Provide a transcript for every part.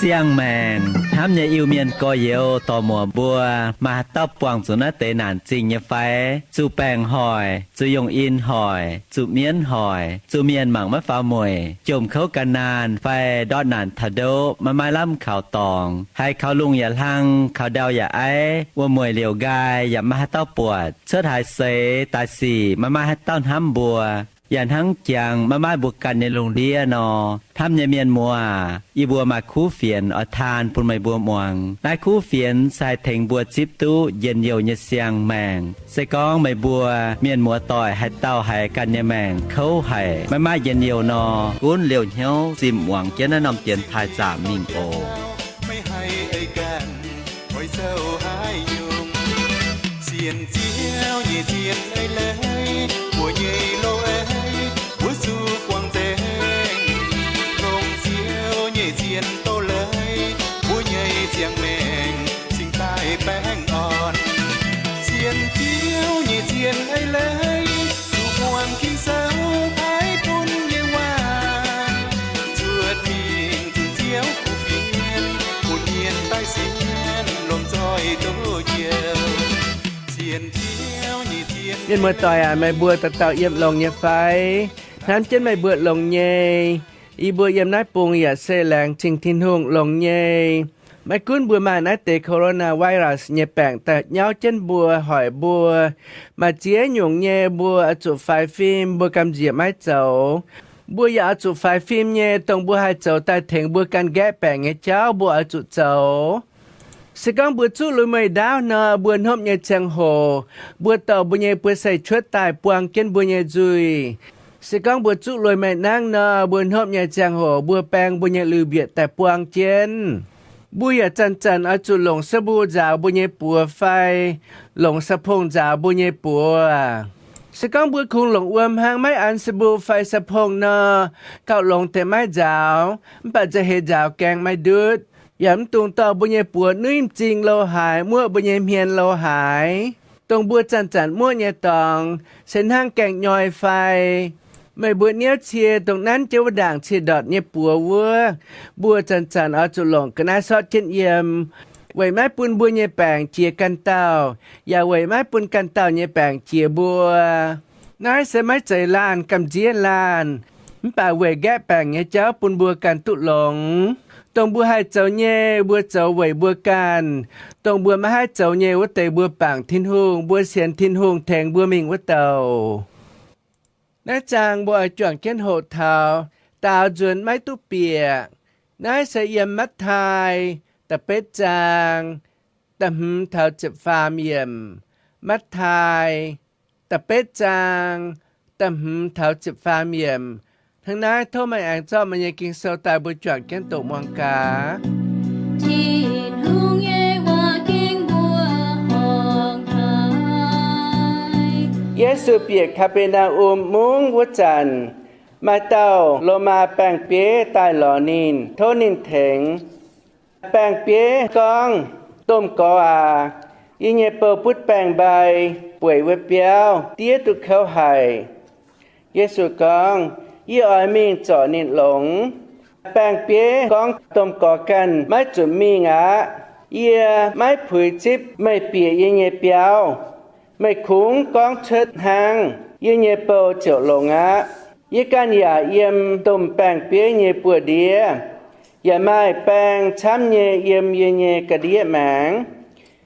Siang-maengc hnamv nyei Iu-Mienh gorx-youz dorc-muoc mbuo, maaih haaix dauh buangh zuqc naaiv deix naanc zingh nyei fai? Zuqc baengc hoic, zuqc yongh in hoic, zuqc mienv hoic, zuqc mienh mangc maiv faaux mueic, jomc kouv gan naanh fai ndortv naanc taux ndoqv maiv maaih lamh kaux dorngx, haiz kaux lungh yaac hlang, kaux ndau yaac aiv, wuom-mueic liouc nqaai yaac maiv maaih haaix dauh buatc, cuotv haaix seix daaih sic maiv maaih haaix dauh hnamv mbuo, yaac hnangv jangx maiv maaih mbuo ganh nyei lungh ndiev nor, hnamv nyei mienh muoz, yie mbuo maaih kuv fienx oix taan bun meih mbuo muangx. Naaiv kuv fienx se haih tengx mbuo zipv duqv njien-youh nyei siang-maengc. Se gorngv meih mbuo mienh muoz-doic haaix dauh haiz ganh nyei maengc kouv haic, maiv maaih njien-youh nor, gunv liouh hnyouv zimh muangx jienv naaiv norm dienx taaih zaamc mingh oc. Meih haih eix ganh oix zoux haaix nyungc? Sienx Ziouv nyei zien eix leiz, mbuo nyei loz-eix mbuo zuqc buangh nzengc. Longc Ziouv nyei zien doz-leiz, mbuo nyei ziangh maengc cingx daaih baengh orn. Sienx Ziouv nyei zien eix leiz, zuqc muangx Ging-Sou paaiv bun nyei waac, zuotc mingh zunc Ziouv kuv fienx, bun mienh daaih sienx lomh nzoih duqv njoux. Sienx Ziouv nyei zien. Mienh muoz-doic aac, meih mbuo dauh dauh yiem longx nyei fai? Hnamv jienv meih mbuo longx nyei. Yie mbuo yiem naaiv bung yaac se laengz zingh Tin-Hungh longx nyei. Maiv gunv mbuo maaih naaiv deix coronavirus nyei baengc daaih nyauv jienv mbuo, hoic mbuo, maaih ziex nyungc nyei mbuo oix zuqc faix fim, mbuo gamh nziex maiv zoux. Mbuo yaac oix zuqc faix fim nyei, dongh mbuo haih zoux daaih tengx mbuo ganh nqaeqv baengc nyei jauv mbuo oix zuqc zoux. Se gorngv mbuo zuqv lui-meih ndaauv nor, mbuo hnopv nyei ziangh hoc, mbuo dorh mbuo nyei buoz-seix cuotv daaih buang jienv mbuo nyei nzuih. Se gorngv mbuo zuqv lui-meih nangv nor, mbuo hnopv nyei ziangh hoc mbuo baeng mbuo nyei lui-mbietc daaih buang jienv. Mbuo yaac zanc-zanc oix zuqc longc sa mbui nzaaux mbuo nyei buoz fai longc sa pong nzaaux mbuo nyei buoz. Se gorngv mbuo kungx longc wuom hnangv maiv an sa mbui fai sa pong nor, gauh longx deix maiv nzaaux, mv baac nza'heix nzaaux gaengh maiv ndutv. Yaac mv dungx dorh mbuo nyei buoz nuiv m'zing lo haaix, muoqv mbuo nyei hmien lo haaix. Dongh mbuo zanc-zanc muoqv nyei dorngx se hnangv gaengh nyoi fai. Meih mbuo niouv cie dongh nanv jienv wuov ndaangc cie ndortc nyei buoz wuov, mbuo zanc-zanc oix zuqc longc ga'naaiv sortv jienv yiem, weic maiv bun mbuo nyei baengc jiex ganh dauh, yaac weic maiv bun ganh dauh nyei baengc jiex mbuo. Naaiv se maiv zeiz laanh gamh nziev laanh, mv baac weic nqaeqv baengc nyei jauv bun mbuo ganh duqv longx. Dongh mbuo haih zoux nyei, mbuo zoux weic mbuo ganh. Dongh mbuo maiv haih zoux nyei wuov deix, mbuo bangc Tin-Hungh, mbuo sienx Tin-Hungh tengx mbuo mingh wuov douc. Naaiv zaang mbuo oix juangc jienv hoqc taux Daaux Nzuonx Maiv Duqv Bieqc. Naaiv se yiem Matv^taai da'betv zaang da'hmz taux ziepc faam yiemc. Matv^taai da'betv zaang da'hmz taux ziepc faam yiemc. Hnangv naaiv tov meih aengx zorqv meih nyei Ging-Sou daaih mbuo juangc jienv doqc muangx gaax. Tin-Hungh nyei waac ging mbuo horngc haic. Yesu bieqc Kaa^be^naa^um Mungv wuov zanc, maaih dauh Lomaa baeng-bieiv daaih lorz ninh, tov ninh tengx. Baeng-bieiv gorngv, Domh Gorx aac, yie nyei bou butv baengh-mbai bueix wuov biauv diev duqv kouv haic. Yesu gorngv, Yie oix mingh zorc ninh longx. Baeng-bieiv gorngv, Domh Gorx ganh maiv zuqc mingh aqv. Yie maiv puix zipv meih bieqc yie nyei biauv. Meih kungx gorngv cuotv hnangv, yie nyei bou ziouc longx aqv. Yie ganh yaac yiem domh baeng-bieiv nyei buoz-ndiev, yaac maaih baeng camv nyei yiem yie nyei ga'ndiev maengx.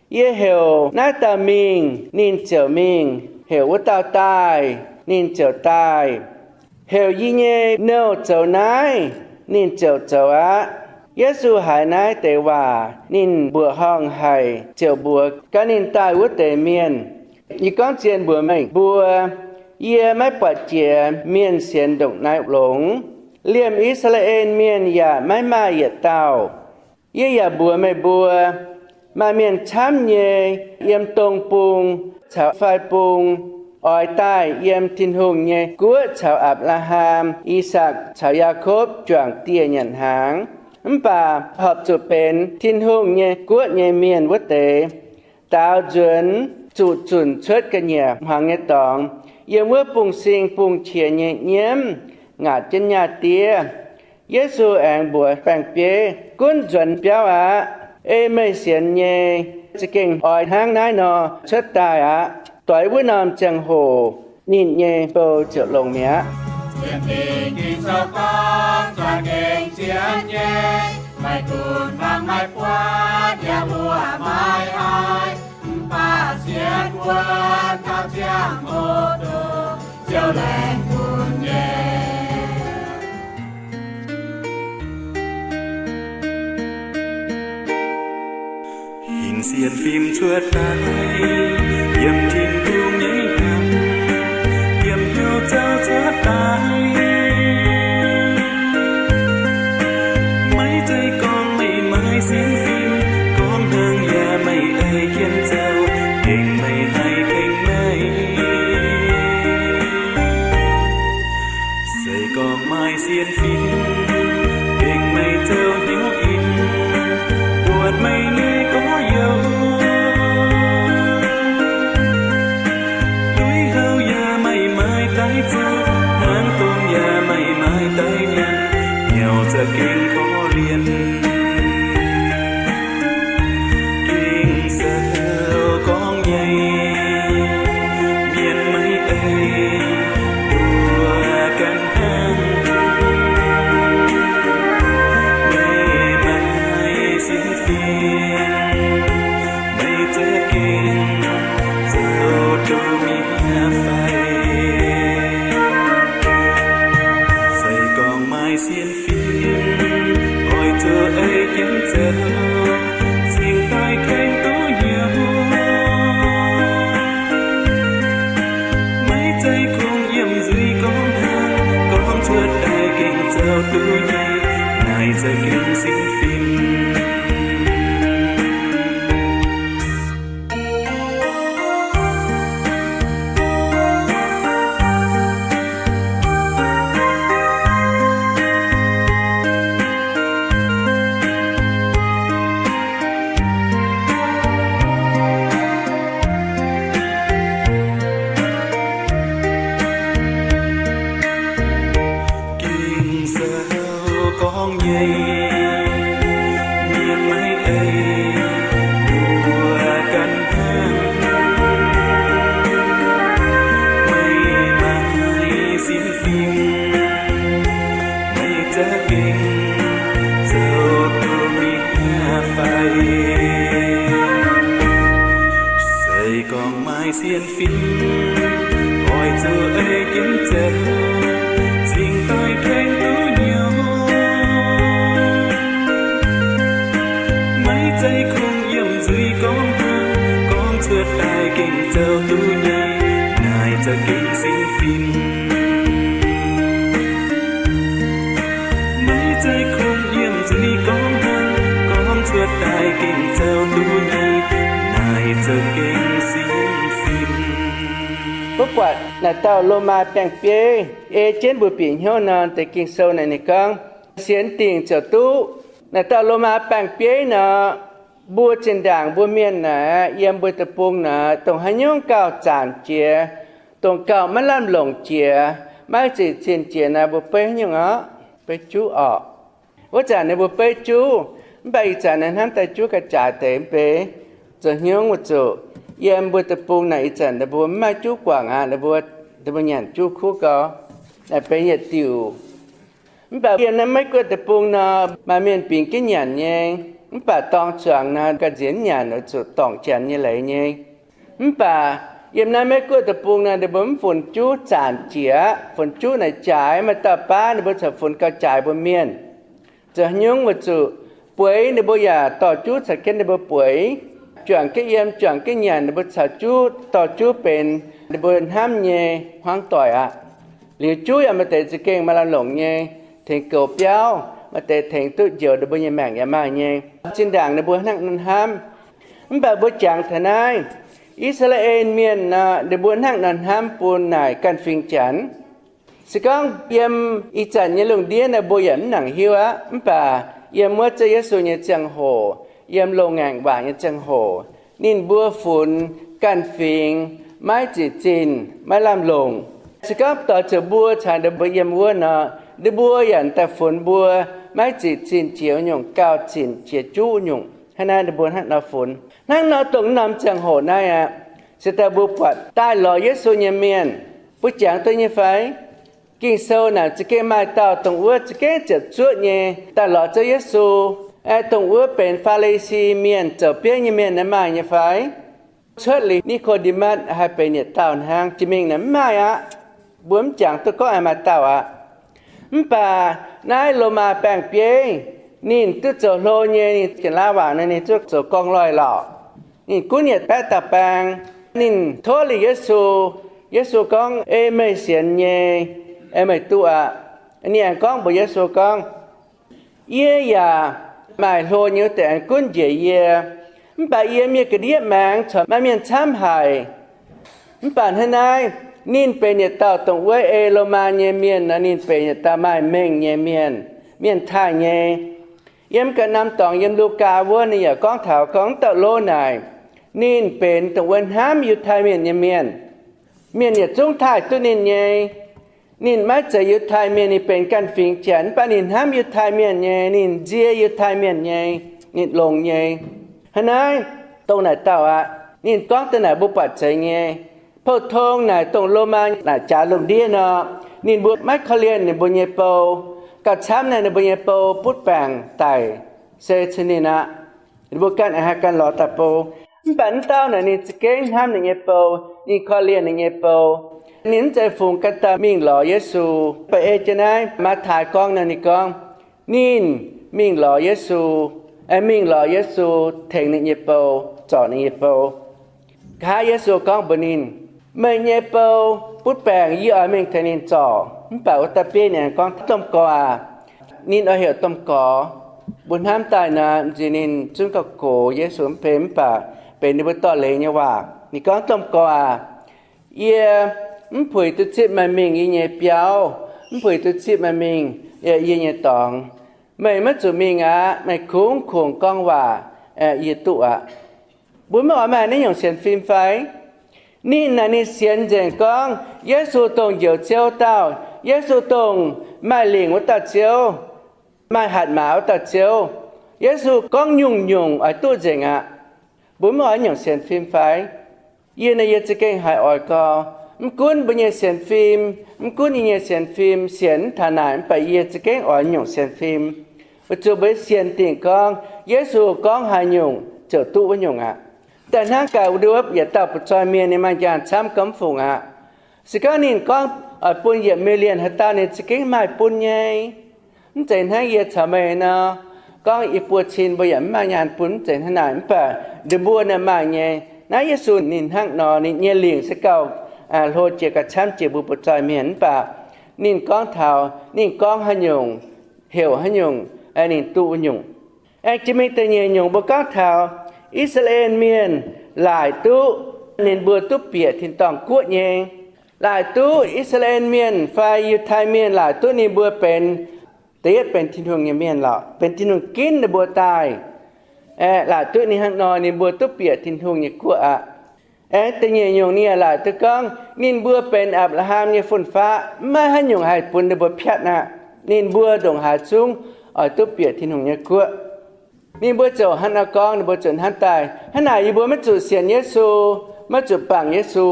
Yie heuc naaiv dauh mingh, ninh ziouc mingh. Heuc wuov dauh daaih, ninh ziouc daaih. Heuc yie nyei nouh zoux naaiv, ninh ziouc zoux aqv. Yesu haiz naaiv deix waac, ninh mbuoqc horngh haic, ziouc mbuox gan ninh daaih wuov deix mienh, Yie gorngv zien mbuox meih mbuo, yie maiv buatc jiex mienh sienx ndongc naaiv longx. Liemh I^saa^laa^en Mienh yaac maiv maaih yietc dauh. Yie yaac mbuox meih mbuo, maaih mienh camv nyei yiem dong bung caux fai bung oix daaih yiem Tin-Hungh nyei guoqv caux Apc^laa^ham, I^sakc caux Yaakopv juangc dieh nyanc hnaangx. Mv baac horpc zuqc benx Tin-Hungh nyei guoqv nyei mienh wuov deix, daaux nzuonx zuqc zunc cuotv ga'nyiec hmuangx nyei dorngx, yiem wuov bungx sing bungx qiex nyei nyiemv ngaatc jienv nyaah diev. Yesu aengx mbuox baeng-bieiv, Gunv nzuonx biauv aqv. Ei meih sienx nyei, za'gengh oix hnangv naaiv nor cuotv daaih aqv. Doix wuov norm ziangh hoc ninh nyei bou ziouc longx mi'aqv. Hinc sienx fim cuotv daaih, yiem Tin-Hungh nyei hnyangx, yiem hnyouv zouv cuotv daaih. Maiv zeiz gorngv meih maaih sienx fim, gorngv hnangv yaac meih ei jienv zoux, gengh meih haih tengx meih. Se gorngv maaih sienx fim, gengh meih zoux hnyouv in, buatc meih nyei gorx-youz. Lui-houx yaac meih maaih daaih zoux, hnangv dongh yaac meih maaih daaih nyanc, hnyouv za'gengh korv-lienh. Ging-Sou gorngv nyei, mienh maiv ei mbuo ganh hnangv. Meih maaih sienx fim, meih za'gengh zoux duqv mi'aqv fai? Se gorngv maaih sienx fim, oix zuqc ei jienv zoux, cingx daaih tengx duqv hnyouv. Maiv zeiz kungx yiem nzuih gorngv hnangv, gorngv cuotv daaih gengh zoux duqv nyei, naaic za'gengh sienx fim. Ging-Sou gorngv nyei, mienh maiv ei mbuo ganh hnangv. Meih maaih sienx fim, meih za'gengh zoux duqv mi'aqv fai? Se gorngv maaih sienx fim, oix zuqc ei jienv zoux, cingx daaih tengx duqv hnyouv. Maiv zeiz kungx yiem nzuih gorngv hnangv, gorngv cuotv daaih gengh zoux duqv nyei, naaic za'gengh sienx fim. Maiv zeiz kungx yiem nzuih gorngv hnangv, gorngv cuotv daaih gengh zoux duqv nyei, naaic za'gengh sienx fim. Mbuo buatc naaic dauh Lomaa baeng-bieiv ei jienv mbuo bieqc hnyouv nor, deix Ging-Sou naaic ninh gorngv, sienx dingc ziouc duqv. Naaic dauh Lomaa baeng-bieiv nor, mbuo zinh ndaangc mbuo mienh naaic, yiem mbuo deic-bung naaic, dongh haaix nyungc gauh zanc jiex, dongh gauh maiv lamh longc jiex, maiv zeiz zinh jiex naaic, mbuo beiv haaix nyungc orqc? Beiv juv orqc. Wuov zanc ninh mbuo beiv juv, mv baac ih zanc naaiv hnamv daaih juv ga'jaaix deix mv bei. Zoux hnyungv weic zuqc yiem mbuo deic-bung naaic ih zanc ninh mbuo mv maaih juv guangc aqv, ninh mbuo, ninh mbuo nyanc juv kuv gau, naaic benx yietc diuc. Mv baac yiem naaiv Meiv Guoqv deic-bung nor, maaih mienh bingx jienv nyanc nyei, mv baac dorng zuangx nor, ga'nziex mv nyanc weic zuqc dorngc janx nyei leiz nyei. Mv baac yiem naaiv Meiv Guoqv deic-bung nor, ninh mbuo mv funx juv zanc jiex aqv. Funx juv naaic jaaix, maaih dauh baav ninh mbuo corc funx gauh jaaix mbuo mienh. Zoux hnyungv weic zuqc bueix ninh mbuo yaac dorh juv caux jienv ninh mbuo bueix. Juangc jienv yiem, juangc jienv nyanc, ninh mbuo caux juv, dorh juv benx ninh mbuo hnamv nyei hmuangv doic aqv. Liuz juv yaac maaih deix za'gengh maaih lamh longc nyei, tengx goux biauv, maaih deix tengx duqv njoux ninh mbuo nyei maengc yaac maaih nyei. Zinh ndaangc ninh mbuo hnangv nor hnamv. Mv baac mbuo jangx taux naaiv, I^saa^laa^en Mienh nor, ninh mbuo hnangv nor hnamv bun naaic ganh fingx Janx. Se gorngv yiem ih zanc nyei lungh ndiev naaic mbuo yaac mv nangc hiuv aqv, mv baac yiem wuov Ziouv Yesu nyei ziangh hoc, yiem loz-ngaengc waac nyei ziangh hoc, ninh mbuo funx ganh fingx maiv zic zinh, maiv lamh longc. Se gorngv doix ziouc mbuo caux ninh mbuo yiem wuov nor, ninh mbuo yaac daaih funx mbuo maiv zic zinh jiex nyungc, gauh zinc jiex juqv nyungc. Hnangv naaiv ninh mbuo hnangv nor funx. Hnangv nor dongh norm ziangh hoc naaiv aqv, se daaih mbuo buatc daaih lorz Yesu nyei mienh, mbuo jangx duqv nyei fai? Ging-Sou naaic za'gengh maaih dauh dongh wuov za'gengh ziepc zuoqv nyei daaih lorz Ziouv Yesu. Aeqv, dongh wuov benx Faa^li^si Mienh, zoux bieiv nyei mienh naaiv maaih nyei fai? Cuotv liuz Ni^ko^nde^matv haih benx yietc dauh hnangv. Jiex mingh naaic mv maaih aqv. Mbuo mv jangx duqv gorngv maaih dauh aqv. Mv baac naaiv Lomaa baeng-bieiv, ninh duqv zoux hlo nyei, ninh Janx-Laauv waac nor ninh duqv zoux gorngv loih lorqc. Ninh gunv yietc baeqv dauh baeng. Ninh tov liuz Yesu. Yesu gorngv, Ei meih sienx nyei, ei meih duqv aqv. Ninh aengx gorngv mbuox Yesu gorngv, Yie yaac maaih hlo nyei wuov deix aengx gunv njiec yie, mv baac yie miev ga'ndiev maengx corc maaih mienh camv haic. Mv baac hnangv naaiv, ninh benx yietc dauh dongh wuov ei Lomaa nyei mienh nor, ninh benx yietc dauh maaih mengh nyei mienh, mienh taaih nyei. Yiem ga'naaiv norm dorngx yiem Lugaa wuov ninh yaac gorngv taux gorngv dauh lo naaic, ninh benx dongh wuov hnamv Yiutai Mienh nyei mienh. Mienh yietc zungv taaih duqv ninh nyei. Ninh maiv zeiz Yiutai Mienh, ninh benx ganh fingx Janx, mv baac ninh hnamv Yiutai Mienh nyei, ninh nzie Yiutai Mienh nyei, ninh longx nyei. Hnangv naaiv, dongh naaic dauh aqv. Ninh gorngv deix naaic mbuo buatc zeiz nyei. Pou-tong naaic dongh Lomaa naaic jaax lungh ndiev nor, ninh mbuo maiv korv-lienh ninh mbuo nyei bou. Gauh camv naaic ninh mbuo nyei bou butv baengc daic se cin ninh aqv. Ninh mbuo ganh aengx haih ganh lorz daaih bou. Mv baac naaiv dauh naaic ninh za'gengh hnamv ninh nyei bou, ninh korv-lienh ninh nyei bou. Ninh mv zeiz fungx ganh dauh mingh lorz Yesu. Mv baac ei jienv naaiv Matv^tai gorngv nor ninh gorngv, ninh mingh lorz Yesu, mingh lorz Yesu tengx ninh nyei bou, zorc ninh nyei bou. Nqa'haav Yesu gorngv mbuox ninh, Meih nyei bou butv baengc, yie oix mingh tengx ninh zorc. Mv baac wuov dauh bieiv ninh aengx gorngv, Domh Gorx aac, ninh oix heuc Domh Gorx. Mbuo hnamv daaih naaic, m'nziex ninh zungv gauh gox Yesu mv bei, mv baac benx ninh mbuo dorh leiz nyei waac. Ninh gorngv, Domh Gorx aac, yie mv puix duqv zipv meih mingh yie nyei biauv, mv puix duqv zipv meih mingh yie nyei dorngx. Meih maiv zuqc mingh aqv. Meih kungx kungx gorngv waac, yie duqv aqv. Mbuo maiv oix maaih naaiv nyungc sienx fim fai? Ninh naaic ninh sienx nzengc gorngv Yesu dongh Njoux Ziouv dauh, Yesu dongh maaih lingc wuov dauh Ziouv, maaih hatc maaz wuov dauh Ziouv. Yesu gorngv nyungc-nyungc oix duqv nzengc aqv. Mbuo maiv oix nyungc sienx fim fai? Yie naaic yie za'gengh haiz oix gau. Mv gunv mbuo nyei sienx fim, mv gunv yie nyei sienx fim sienx mv taux naaic, mv baac yie za'gengh oix nyungc sienx fim. Weic zuqc mbuo sienx dingc gorngv Yesu gorngv haaix nyungc ziouc duqv wuov nyungc aqv. Daaih hnangv gaax wuov yietc dauh butv-zoih mienh, ninh maaih njaanh camv gomv fungc aqv. Se gorngv ninh gorngv oix bun yietc million haaix dauh ninh za'gengh maaih bun nyei. Mv zeiz hnangv yie caux meih nor, gorngv yie buo cin mbuo yaac mv maaih nyaanh bun, mv zeiz hnangv naaic. Mv baac ndin mbuo naaic maaih nyei. Naaiv Yesu ninh hnangv nor, ninh nyei lingc se gauh hlo jiex gauh camv jiex mbuo butv-zoih mienh. Mv baac ninh gorngv taux ninh gorngv haaix nyungc, heuc haaix nyungc, ninh duqv wuov nyungc. Aengx jiex mingh da'nyeic nyungc mbuo gorngv taux I^saa^laa^en Mienh laaic duqv ninh mbuo duqv bieqc tin-dorngh guoqv nyei. Laaic duqv I^saa^laa^en Mienh fai Yiutai Mienh laaic duqv ninh mbuo benx, da'yietv benx Tin-Hungh nyei mienh lorqc, benx Tin-Hungh ginv ninh mbuo daaih. Aeqv, laaic duqv ninh hnangv nor ninh mbuo duqv bieqc Tin-Hungh nyei guoqv aqv. Aengx da'nyeic nyungc ninh yaac laaic duqv gorngv ninh mbuo benx Apc^laa^ham nyei fun-faqv, maiv haaix nyungc haih bun ninh mbuo piatv aqv. Ninh mbuo ndongc haaix zungv oix duqv bieqc Tin-Hungh nyei guoqv. Ninh mbuo ziouc hnangv nor gorngv, ninh mbuo ziouc hnamv daaih, hnangv naaic yie mbuo maiv zuqc sienx Yesu, maiv zuqc bangc Yesu,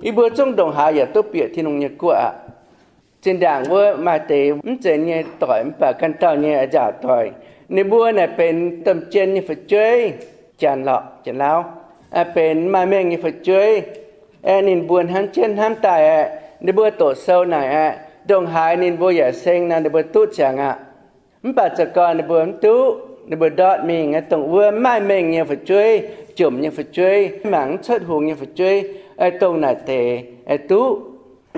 yie mbuo zungv ndongc haaix yaac duqv bieqc Tin-Hungh nyei guoqv aqv. Zinh ndaangc wuov maaih deix mv zeiz nyei doic, mv baac ganh dauh nyei nzaauc doic. Ninh mbuo naaic benx domh jien nyei fu'jueiv, janx lorqc, janx-lauv, benx maaih mengh nyei fu'jueiv. Aeqv, ninh mbuo hnamv jienv hnamv daaih aeqv, ninh mbuo doqc sou naaic aeqv, ndongc haaix ninh mbuo yaac seng nor ninh mbuo duqv ziangx aqv. Mv baac zoux gau ninh mbuo mv duqv, ninh mbuo ndortv mingh dongh wuov maaih mengh nyei fu'jueiv, jomc nyei fu'jueiv, mangc mv cuotv hungx nyei fu'jueiv, dongh naaic deix duqv.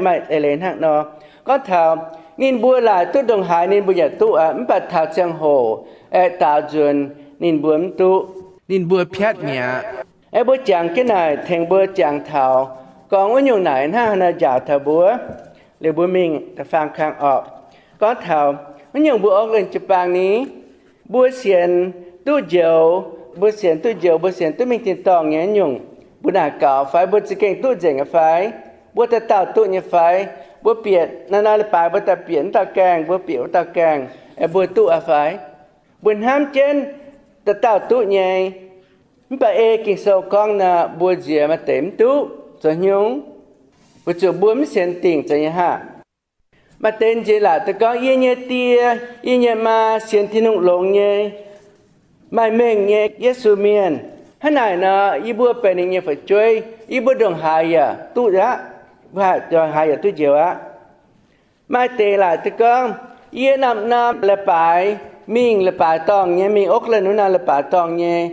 Maaih eix leiz hnangv nor. Gorngv taux ninh mbuo laaic duqv ndongc haaix ninh mbuo yaac duqv aqv, mv baac taux ziangh hoc aeqv, daaux nzuonx ninh mbuo mv duqv, ninh mbuo piatv mi'aqv. Aeqv, mbuo jangx jienv naaic tengx mbuo jangx taux gorngv wuov nyungc naaic hnangv haaix nor njaaux taux mbuo. Liuz mbuo mingh da'faam kang orqc. Gorngv taux wuov nyungc mbuo orqc lengh jiu-baang ni, Mbuo sienx duqv njoux, mbuo sienx duqv njoux, mbuo sienx duqv mingh tin-dorngh nyei nyungc, mbuo naaic gaux fai? Mbuo za'gengh duqv nzengc aqv fai? Mbuo dauh dauh duqv nyei fai? Mbuo bieqc naaiv, naaiv leiz-baaix mbuo daaih bieqc wuov dauh gaengh, mbuo bieqc wuov dauh gaengh, mbuo duqv aqv fai? Mbuo hnamv jienv dauh dauh duqv nyei. Mv baac ei Ging-Sou gorngv nor, mbuo nziex maaih deix mv duqv zoux nyungc, weic zuqc mbuo mv sienx dingc zoux nyei haah. Maaih deix nziex laaic duqv gorngv, yie nyei die, yie nyei maa sienx Tin-Hungh longx nyei, maaih mengh nyei Yesu Mienh. Hnangv naaic nor, yie mbuo benx ninh nyei fu'jueiv, yie mbuo ndongc haaix yaac duqv aqv, ndongc haaix yaac duqv njoux aqv. Maaih deix laaic duqv gorngv, yie norm-norm leiz-baaix mingh leiz-baaix dorngh nyei, mingh Oakland wuov norm leiz-baaix dorngh nyei.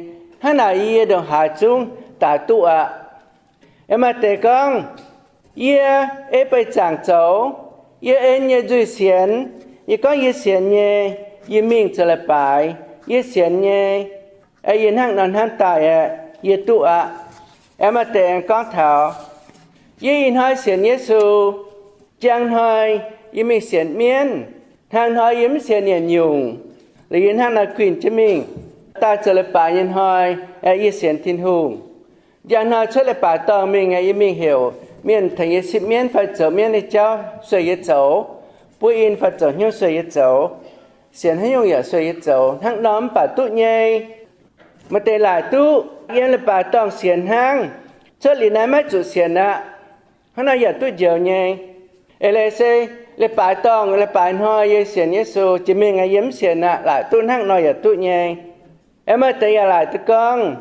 Hnangv naaic yie ndongc haaix zungv daaix duqv aqv. Maaih deix gorngv, yie ei beih zaangc zoux, yie ei nyei nzuih sienx, yie gorngv yie sienx nyei, yie mingh zoux leiz-baaix, yie sienx nyei, yie hnangv nor hnamv daaih aeqv, yie duqv aqv. Aengx maaih deix aengx gorngv taux, yie ih hnoi sienx Yesu, njang hnoi yie mingh sienx mienv, hnangv hnoi yie mv sienx nyungc-nyungc, liuz yie hnangv nor guinh jienv mingh. Daaih zoux leiz-baaix nyei hnoi, yie sienx Tin-Hungh. Njang hnoi cuotv leiz-baaix dorngh mingh, yie mingh heuc mienh tengx yie sipv mienv fai zoux mienv nyei jauv sueih yie zoux, buov in fai zoux hnyouv sueih yie zoux, sienx haaix nyungc yaac sueih yie zoux. Hnangv nor mv baac duqv nyei. Maaih deix laaic duqv yiem leiz-baaix dorngh sienx hnangv, cuotv liuz naaiv maiv zuqc sienx aqv. Hnangv nor yaac duqv njoux nyei. Eix leiz se leiz-baaix dorngh, leiz-baaix hnoi yie sienx Yesu, jiex mingh yie mv sienx aqv, laaic duqv hnangv nor yaac duqv nyei. Aengx maaih deix yaac laaic duqv gorngv,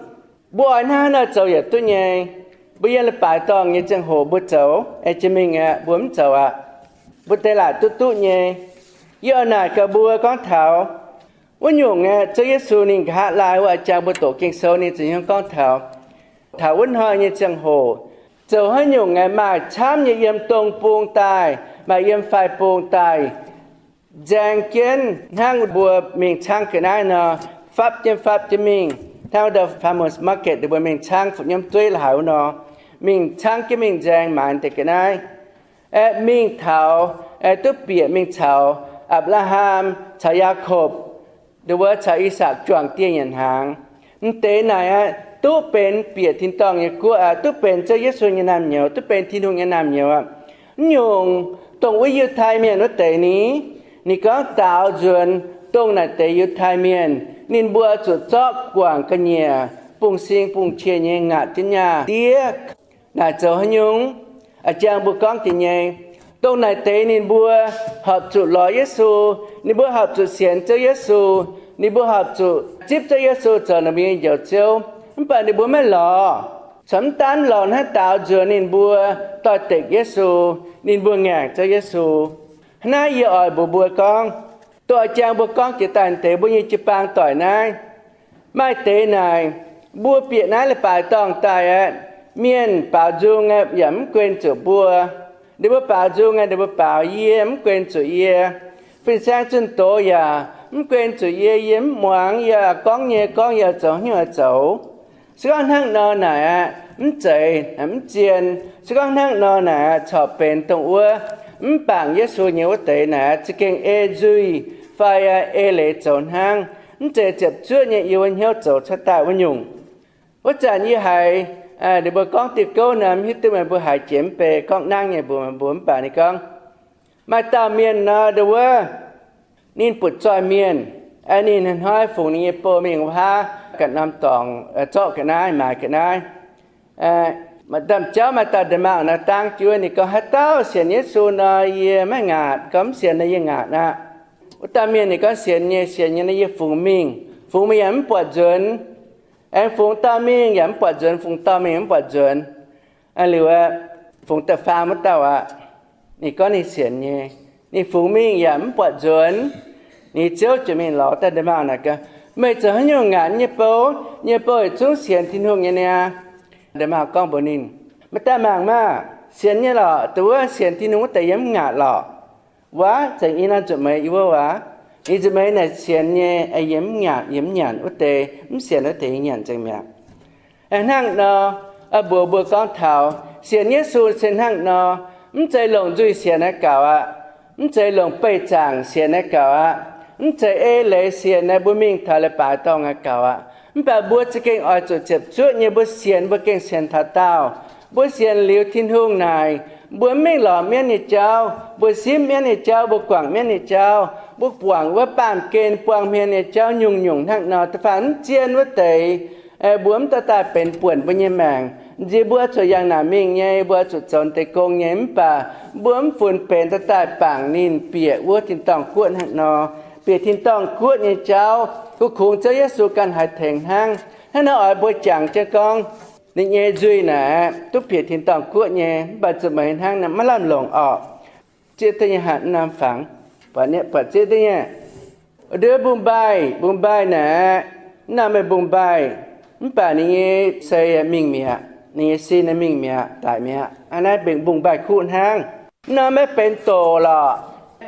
mbuo oix hnangv haaix nor zoux yaac duqv nyei. Mbuo yiem leiz-baaix dorngh nyei ziangh hoc mbuo zoux, aengx jiex mingh aeqv, mbuo mv zoux aqv. Mbuo deix laaic duqv duqv nyei. Yie oix naaic gaax mbuo gorngv taux wuov nyungc aeqv, Ziouv Yesu ninh nqa'haav laai wuov a'jang mbuo doqc Ging-Sou ninh ziouc hnyouv gorngv taux, taux wuov hnoi nyei ziangh hoc, zoux haaix nyungc aeqv, maaih camv nyei yiem dong bung daaih, maaih yiem faix bung daaih, nzaeng jienv hnangv mbuo mingh caangv ga'naaiv nor, fapv jienv fapv jienv mingh, hnangv wuov dauh farmers market, ninh mbuo mingh caangv fu'nyiemv dueiv la'haaix wuov nor, mingh caangv jienv mingh nzaeng maaiz deix ga'naaiv, aeqv, mingh taux, aeqv, duqv bieqc mingh caux Apc^laa^ham caux Yaakopv, ndongc wuov caux I^sakc juangc dieh nyanc hnaangx. M'deix naaic aqv, duqv benx bieqc tin-dorngh nyei guoqv aqv, duqv benx Ziouv Yesu nyei naamh nyouz, duqv benx Tin-Hungh nyei naamh nyouz aqv. Mv nyungc, dongh wuov Yiutai Mienh wuov deix ni, ninh gorngv daaux nzuonx dongh naaic deix Yiutai Mienh, ninh mbuo zuqc zorqv guangc ga'nyiec bungx-sing bungx-qiex nyei ngaatc jienv nyaah diev. Naaic zoux haaix nyungc? A'jang mbuo gorngv jiex nyei, dongh naaic deix ninh mbuo horpc zuqc lorz Yesu, ninh mbuo horpc zuqc sienx Ziouv Yesu, ninh mbuo horpc zuqc zipv Ziouv Yesu zoux ninh mbuo nyei Njoux Ziouv. Mv baac ninh mbuo maiv lorz. Corc mv daanv lorz hnangv, daaux nzuonx ninh mbuo doix-dekc Yesu, ninh mbuo ngaengc Ziouv Yesu. Hnangv naaiv yie oix mbuox mbuo gorngv, dongh a'jang mbuo gorngv jiex daaih deix mbuo nyei jiu-baang doic naaiv, maaih deix naaic, mbuo bieqc naaiv leiz-baaix dorngh daaih aeqv, mienh baaux nzung aeqv, yaac mv guen zuqc mbuo. Ninh mbuo baaux nzung aeqv, ninh mbuo baaux yie, mv guen zuqc yie. Fin-saeng zunh doz yaac mv guen zuqc yie, yie mv muangx, yie gorngv nyei gorngv, yie zoux nyei zoux. Se gorngv hnangv nor naaic aqv, mv zeiz, mv zien. Se gorngv hnangv nor naaic aqv, corc benx dongh wuov mv bangc Yesu nyei wuov deix naaic aqv, za'gengh ei nzuih fai ei leiz zoux hnangv. Mv zeiz ziepc zuoqv nyei yiem wuov hnyouv zoux cuotv daaih wuov nyungc. Wuov zanc yie haiz ninh mbuo gorngv diuh gouv nor, mv hiuv duqv meih mbuo haiz jiex mv bei, gorngv nangv nyei mbuox meih mbuo, mv baac ninh gorngv, maaih dauh mienh nor, ndongc wuov, ninh butv-zoih mienh, ninh hnoi-hnoi fungx ninh nyei bou mingh wuov haav ganh norm dorngx zorqv ga'naaiv, maaiz ga'naaiv. Maaih dauh jauv, maaih dauh nda'maauh nor dangv jienv ninh gorngv, haaix dauh sienx Yesu nor, yie maiv ngaatc. Gorngv mv sienx nor, yie ngaatc aqv. Wuov dauh mienh ninh gorngv, sienx nyei, sienx nyei nor, yie fungx mingh. Fungx mingh yaac mv buatc nzuonx. Aengx fungx dauh mingh yaac mv buatc nzuonx, fungx dauh mingh mv buatc nzuonx. Liuz, fungx da'faam wuov dauh aqv, ninh gorngv ninh sienx nyei. Ninh fungx mingh yaac mv buatc nzuonx. Ninh nyei ziouv ziouc mingh lorz dauh nda'maauh naaic gaax, meih zoux haaix nyungc ngaatc nyei bou? Nyei bou yietc zungv sienx Tin-Hungh nyei niaa. Nda'maauh gorngv mbuox ninh, meih daaih mangc maah! Sienx nyei lorqc. Dongh wuov sienx Tin-Hungh wuov deix yie mv ngaatc lorqc. Waac, zengc i norm nzuqc meix yiem wuov waac. Ninh nzuqc meix naaic sienx nyei, yie mv ngaatc, yie mv nyanc wuov deix, mv sienx wuov deix yie nyanc nzengc mi'aqv. Hnangv nor, mbuox mbuo gorngv taux sienx Yesu se hnangv nor, mv zeiz longc nzuih sienx naaiv gaux aqv. Mv zeiz longc beih zaangc sienx naaiv gaux aqv. Mv zeiz ei leiz sienx naaiv, mbuo mingh taux leiz-baaix dorngh aqv gaux aqv. Mv baac mbuo za'gengh oix zuqc ziepc zuoqv nyei, mbuo sienx, mbuo gengh sienx taux daauh. Mbuo sienx liuz Tin-Hungh naaic, mbuo mv mingh lorz mienv nyei jauv, mbuo simv mienv nyei jauv, mbuo guangc mienv nyei jauv, mbuo guangc wuov baamh gen buang hmien nyei jauv nyungc-nyungc hnangv nor. Da'faanh mv zien wuov deix, mbuo mv dorh daaih benx buonc mbuo nyei maengc. Nziex mbuo zuqc yangh naaic mingh nyei, mbuo zuqc zoux deix gong nyei, mv baac mbuo mv funx benx dorh daaih bangc ninh bieqc wuov tin-dorngh guoqv hnangv nor, bieqc tin-dorngh guoqv nyei jauv. Kungx-kungx Ziouv Yesu ganh haih tengx hnangv. Hnangv naaiv oix mbuo jangx jienv gorngv ninh nyei nzuih naaic duqv bieqc tin-dorngh guoqv nyei, mv baac zuqc meih hnangv naaic maiv lamh longc orqc. Zieqv duqv nyei hatc mv norm fangx, buatc zieqv duqv nyei. Ndiev mbungh mbaih, mbungh mbaih naaic, mv norm meih mbungh mbaih, mv baac ninh nyei sei mingh mi'aqv, ninh nyei sin mingh mi'aqv, daic mi'aqv. Aa, naaiv benx mbungh mbaih kuv hnangv. Mv norm maiv benx doc lorqc.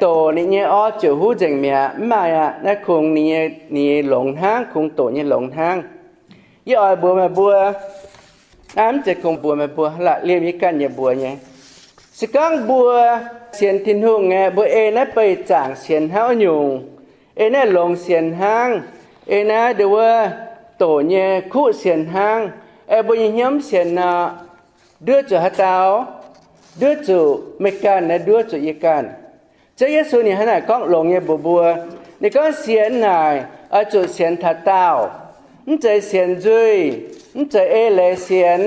Doc ninh nyei orv ziouc huv nzengc mi'aqv, mv maaih aqv. Naaiv kungx ninh nyei, ninh nyei longx hnangv, kungx doc nyei longx hnangv. Yie oix mbuox meih mbuo, naaiv mv zeiz kungx mbuox meih mbuo, hlaax liemh yie ganh yietc mbuox nyei. Se gorngv mbuo sienx Tin-Hungh aeqv, mbuo ei naaiv beih zaangc sienx hnangv wuov nyungc, ei naaiv longx sienx hnangv, ei naaiv ndon wuov doc nyei kuv sienx hnangv, ei mbuo nyei hnyouv mv sienx nor, nduov zuqc haaix dauh? Nduov zuqc meih ganh naaic, nduov zuqc yie ganh. Ziouv Yesu ninh hnangv naaic gorngv longx nyei mbuox mbuo. Ninh gorngv sienx naaic oix zuqc sienx taux daauh. Mv zeiz sienx nzuih, mv zeiz ei leiz sienx,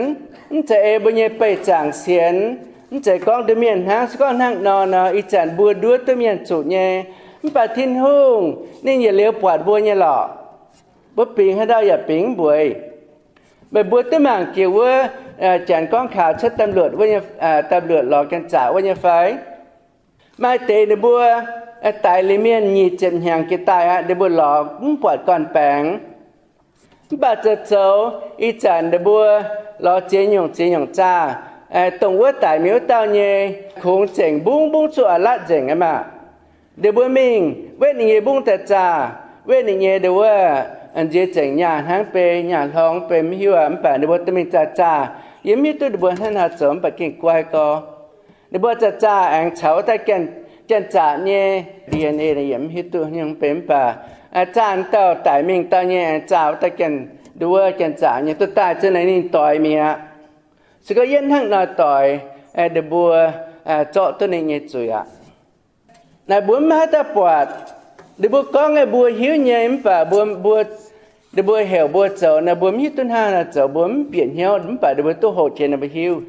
mv zeiz ei mbuo nyei beih zaangc sienx, mv zeiz gorngv nduov mienh hnangv. Se gorngv hnangv nor nor, ih zanc mbuo nduov duqv mienh zuqc nyei. Mv baac Tin-Hungh ninh yietc liuz buatc mbuo nyei lorqc. Mbuo bingx haaix dauh yaac bingx mv mbueiz. Meih mbuo duqv mangc jiex wuov, janx gorngv kaax cuotv ตำรวจ wuov nyei, ตำรวจ lorz ganh zaqc wuov nyei fai? Maaih deix ninh mbuo daix liuz mienh nyic ziepc hnyangx jiex daaih aqv, ninh mbuo lorz mv buatc gorn-baengx. Mv baac zoux zoux ih zanc ninh mbuo lorz ziex nyungc ziex nyungc zaah, dongh wuov daic mingh wuov dauh nyei kungx zengc mbungv mbungv zuqv a'latv nzengc aqv maah. Ninh mbuo mingh wetv ninh nyei mbungv daaih zaah, wetv ninh nyei ndon wuov, nziex zengc nyaah hnangv bei, nyaah hlorng bei mv hiuv aqv. Mv baac ninh mbuo dorh mingh zaah zaah, yie mv hiuv duqv ninh mbuo hnangv haaix zoux, mv baac gengh guai gorx. Ninh mbuo zaah zaah aengx caux wuov daaih janx-zaqc nyei D N A yaac mv hiuv duqv nyungc bei, mv baac zaah dauh daic mingh dauh nyei aengx zaah wuov daaih ndon wuov janx-zaqc nyei duqv daaih za'naaic ninh doix mi'aqv. Se gorngv yietv hnangv nor doix, ninh mbuo zorqv duqv ninh nyei zuiz aqv. Naaic mbuo mv haaix dauh buatc. Ninh mbuo gorngv aeqv, mbuo hiuv nyei, mv baac mbuo, mbuo, ninh mbuo heuc mbuo zoux naaic, mbuo mv hiuv duqv hnangv haaix nor zoux, mbuo mv bieqc hnyouv, mv baac ninh mbuo duqv hoqc jiex ninh mbuo hiuv.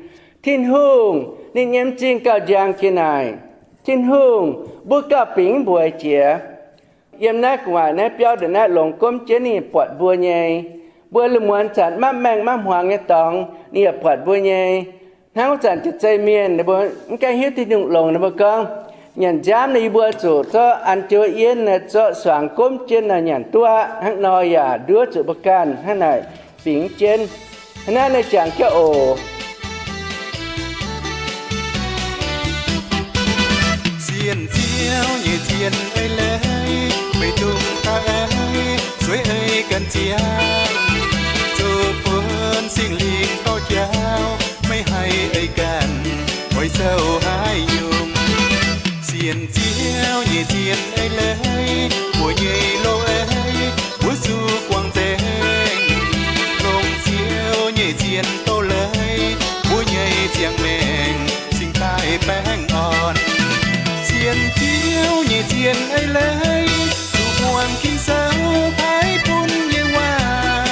Tin-Hungh ninh nyei m'zing gauh njang jiex naaic. Tin-Hungh mbuo gauh bingx mbueiz jiex. Yiem naaiv gu'nguaaic naaiv biauv ndongc naaiv longx gomv jienv ninh yaac buatc mbuo nyei. Mbuo lungh muonz zanc maiv maengh maiv hmuangx nyei dorngx ninh yaac buatc mbuo nyei. Hnangv wuov zanc jiex zei mienh ninh mbuo mv gaengh hiuv Tin-Hungh longx, ninh mbuo gorngv, nyanc nziaamv nor yie mbuo zuqc zorqv an jienv yienv, zorqv suangx gomv jienv nor nyanc duqv aqv. Hnangv nor yaac nduov zuqc mbuo ganh hnangv naaic bingx jienv. Hnangv naaiv jangx jienv oc. Sienx Ziouv nyei zien eix leiz, meih dongh daaih eix, sueih eix ganh ziangh. Zoux buonc Singx Lingh dorh jauv, meih haih eix ganh, oix zoux haaix nyungc. Sienx Ziouv nyei zien eix leiz, mbuo nyei loz-eix, mbuo zuqc guangc nzengc. Longc Ziouv nyei zien doz-leiz, mbuo nyei ziangh maengc cingx daaih baengh orn. Sienx Ziouv nyei zien eix leiz, zuqc muangx Ging-Sou paaiv bun yie waac.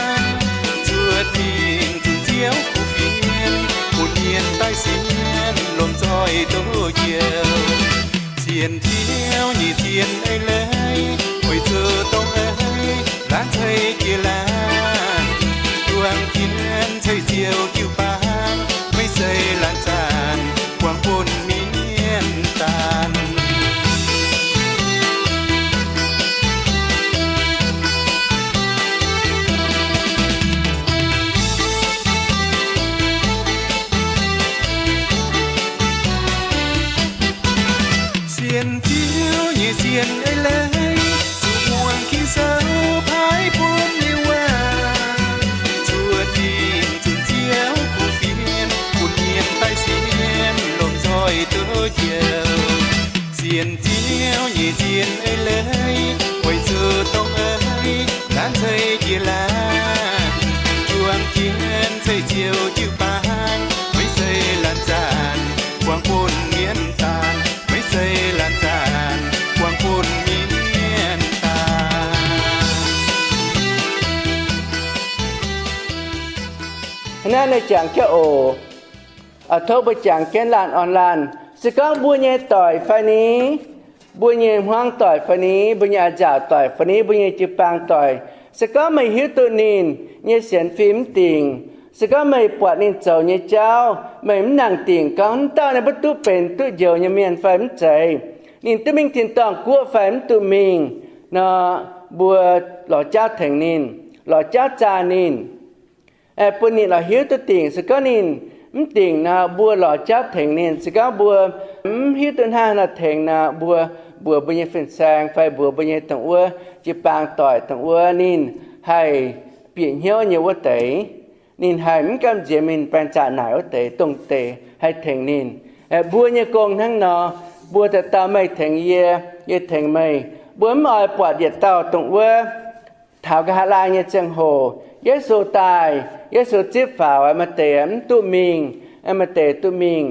Hnangv naaiv ninh jangx jienv oc. Tov mbuo jangx jienv laanh orn laanh. Se gorngv mbuo nyei doic fai ni, mbuo nyei hmuangv doic fai ni, mbuo nyei a'nziaauc doic fai ni, mbuo nyei jiu-baang doic, se gorngv meih hiuv duqv ninh nyei sienx fim mv dingc, se gorngv meih buatc ninh zoux nyei jauv meih mv nangc dingc, gorngv mv dauh naaiv mbuo duqv benx duqv njoux nyei mienh fai mv zeiz, ninh duqv mingh tin-dorngh guoqv fai mv duqv mingh nor, mbuo lorz jauv tengx ninh, lorz jauv zaah ninh, bun ninh lorz hiuv duqv dingc. Se gorngv ninh mv dingc nor, mbuo lorz jauv tengx ninh. Se gorngv mbuo mv hiuv duqv hnangv haaix nor tengx nor, mbuo mbuox mbuo nyei fin-saeng fai mbuox mbuo nyei dongh wuov jiu-baang doic, dongh wuov ninh haih bieqc hnyouv nyei wuov deix, ninh haih mv gamh nziex mingh baeng zaqc naaic wuov deix, dongh deix haih tengx ninh. Mbuo nyei gong hnangv nor, mbuo dauh dauh, meih tengx yie, yie tengx meih. Mbuo mv oix buatc yietc dauh dongh wuov taux nqa'haav laai nyei ziangh hoc, Yesu daaih, Yesu zipv faaux, maaih deix mv duqv mingh, maaih deix duqv mingh.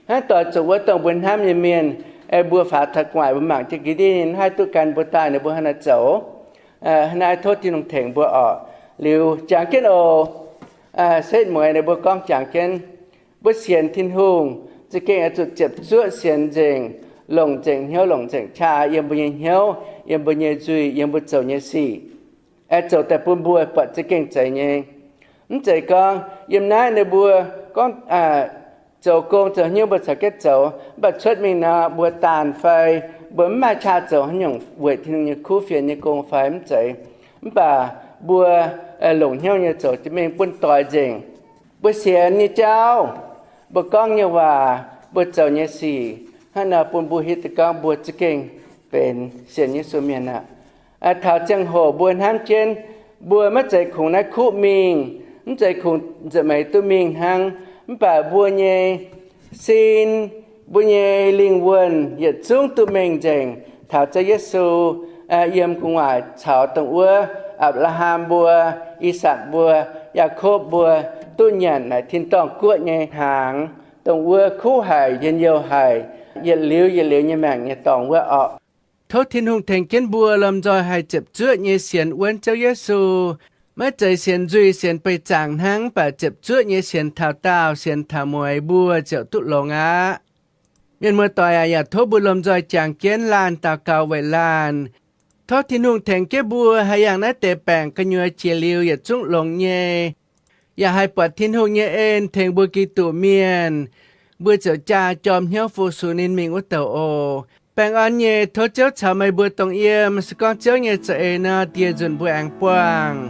Hnangv doix zuqc wuov dongh mbuo hnamv nyei mienh, mbuo faaux taux gu'nguaaic mbuo mangc jienv ga'ndiev ninh haih duqv gan mbuo daaih, ninh mbuo hnangv naaiv zoux. Hnangv naaiv tov Tin-Hungh tengx mbuo orqc. Liuz jangx jienv oc. Setv mueiz ninh mbuo gorngv jangx jienv, mbuo sienx Tin-Hungh za'gengh oix zuqc ziepc zuoqv sienx nzengc, longc nzengc hnyouv, longc nzengc qaqv yiem mbuo nyei hnyouv, yiem mbuo nyei nzuih, yiem mbuo zoux nyei sic, zoux daaih bun mbuo buatc za'gengh zeiz nyei. Mv zeiz gorngv yiem naaiv ninh mbuo gorngv zoux gong zoux hnyouv mbuo caux jienv zoux, mv baac cuotv mingh nor mbuo daanh fai mbuo mv maaih qaqv zoux haaix nyungc weic Tin-Hungh nyei kuv fienx nyei gong fai mv zeiz. Mv baac mbuo longc hnyouv nyei zoux jiex mingh bun doix nzengc. Mbuo sienx nyei jauv, mbuo gorngv nyei waac, mbuo zoux nyei sic, hnangv nor bun mbuo hiuv duqv gorngv mbuo za'gengh benx sienx Yesu mienh aqv. Taux ziangh hoc mbuo hnamv jienv, mbuo maiv zeiz kungx naaiv kuv mingh, mv zeiz kungx nza'hmien duqv mingh hnangv, mv baac mbuo nyei sin, mbuo nyei lingh wuonh yietc zungv duqv mengh nzengc taux Ziouv Yesu yiem gu'nguaaic caux dongh wuov Apc^laa^ham mbuo, I^sakc mbuo, Yaakopv mbuo duqv nyanc naaic tin-dorngh guoqv nyei hnaangx, dongh wuov kuv haic, njien-youh haic, yietc liuz yietc liuz nyei maengc nyei dorngx wuov orqc. Tov Tin-Hungh tengx jienv mbuo lomh nzoih haih ziepc zuoqv nyei sienx wuonv Ziouv Yesu. Maiv zeiz sienx nzuih sienx beih zaangc hnangv, mv baac ziepc zuoqv nyei sienx taux daauh, sienx taux mueiz mbuo ziouc duqv longx aqv. Mienh muoz-doic aac, yaac tov mbuo lomh nzoih jangx jienv laanh daux gaux weic laanh. Tov Tin-Hungh tengx jienv mbuo haih yangh naaiv deix baengc gu'nyuoz jiex liuz yietc zungv longx nyei, yaac haih buatc Tin-Hungh nyei en tengx mbuo Giduc mienh, mbuo ziouc jaa jorm hnyouv fu-sux ninh mingh wuov douc oc. Baengh orn nyei, tov Ziouv caux meih mbuo dongh yiem. Se gorngv Ziouv nyei za'eix nor, dieh nzunc mbuo aengx buangh.